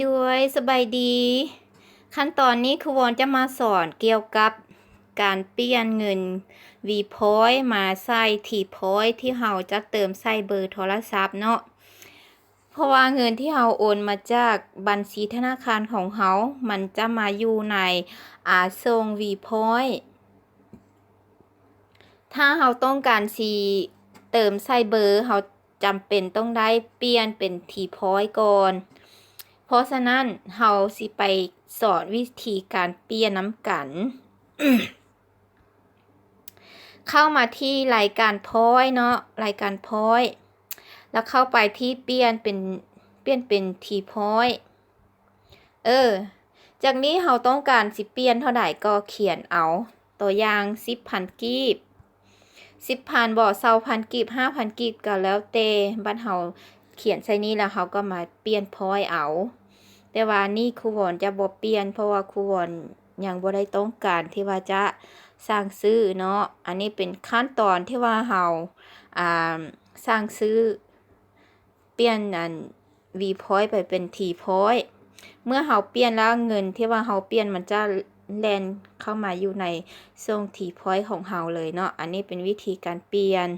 ດ້ວຍ ສະບາຍດີ. ຂັ້ນຕອນນີ້ຄູວອນຈະມາສອນກ່ຽວກັບການປ່ຽນເງິນ V Point ມາໃສ່ T Point ທີ່ເຮົາຈະເຕີມໃສ່ເບີໂທລະສັບເນາະ. ເພາະວ່າເງິນທີ່ເຮົາໂອນມາຈາກບັນຊີທະນາຄານຂອງເຮົາ ມັນຈະມາຢູ່ໃນ ອາ ຊ່ອງ V Point. ຖ້າເຮົາຕ້ອງການຊິເຕີມໃສ່ເບີ ເຮົາຈຳເປັນຕ້ອງໄດ້ປ່ຽນເປັນ T Point ກ່ອນ. ເພາະສະນັ້ນ ເຮົາຊິໄປສອນວິທີການປ່ຽນນຳກັນ. ເຂົ້າມາທີ່ລາຍການ Point ເນາະ, ລາຍການ Point ແລ້ວເຂົ້າໄປທີ່ປ່ຽນເປັນ ປ່ຽນເປັນ T Point. ເອີ ຈາກນີ້ເຮົາຕ້ອງການຊິປ່ຽນເທົ່າໃດກໍຂຽນເອົາ. ຕົວຢ່າງ ສິບພັນກີບ, ສິບພັນບໍ ຊາວພັນກີບ, ຫ້າພັນກີບ ກໍແລ້ວແຕ່. ບັດເຮົາຂຽນໃສ່ນີ້ແລ້ວ ເຮົາກໍມາປ່ຽນ Point ເອົາ. ແຕ່ວ່ານີ້ຄູວອນຈະບໍ່ປ່ຽນ ເພາະວ່າຄູວອນຍັງບໍ່ໄດ້ຕ້ອງການທີ່ວ່າຈະສັ່ງຊື້ເນາະ. ອັນນີ້ເປັນຂັ້ນຕອນທີ່ວ່າເຮົາ ອ່າ ສັ່ງຊື້ ປ່ຽນອັນ V Point ໄປເປັນ T Point. ເມື່ອເຮົາປ່ຽນແລ້ວ ເງິນທີ່ວ່າເຮົາປ່ຽນມັນຈະແລ່ນເຂົ້າມາຢູ່ໃນຊ່ອງ T Point ຂອງເຮົາເລີຍເນາະ. ອັນນີ້ເປັນວິທີການປ່ຽນ.